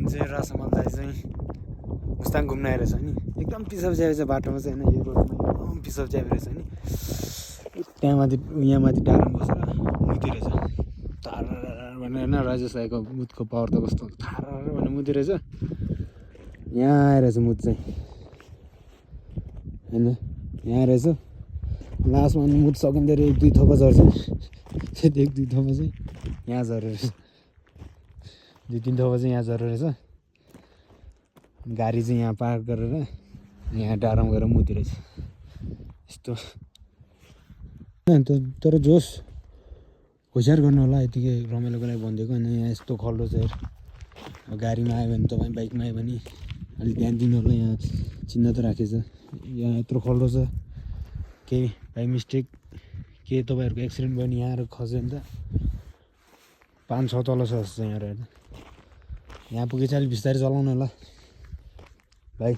चाहिँ रासमल दाइ चाहिँ मुस्ताङ घुम्न आइरहेछ नि एकदम पिसअप जाइरहेछ बाटोमा चाहिँ होइन यो रोडमा एकदम पिसअप जाइरहेछ नि त्यहाँ माथि यहाँ माथि डाँडामा बसेर मुतिरहेछ थार भनेर होइन राजेश दाइको मुतको पावर त कस्तो थार भनेर मुतिरहेछ यहाँ आइरहेछ मुत चाहिँ होइन यहाँ आइरहेछ लास्टमा मुत सकिँदाखेरि 1-2 थोपा झर्छ त्यति 1-2 थोपा चाहिँ यहाँ झरेर 2-3 थोपा चाहिँ यहाँ झरेर रहेछ गाडी चाहिँ यहाँ पार्क गरेर यहाँ डाँडामा गएर मुतिरहेछ यस्तो तर जोस् होसियार गर्नु होला यतिकै रमाइलोको लागि भनिदिएको होइन यहाँ यस्तो खल्लो छ अब गाडीमा आयो भने तपाईँ बाइकमा आयो भने अलिक ध्यान दिनु होला यहाँ चिन्ह त राखेछ यहाँ यत्रो खल्लो छ केही बाई मिस्टेक के तपाईँहरूको एक्सिडेन्ट भयो भने यहाँ आएर खस्यो भने त 5-6 तल छ जस्तो यहाँ रहेछ यहाँ पुगेपछि अलिक बिस्तारै चलाउनु होला भाइ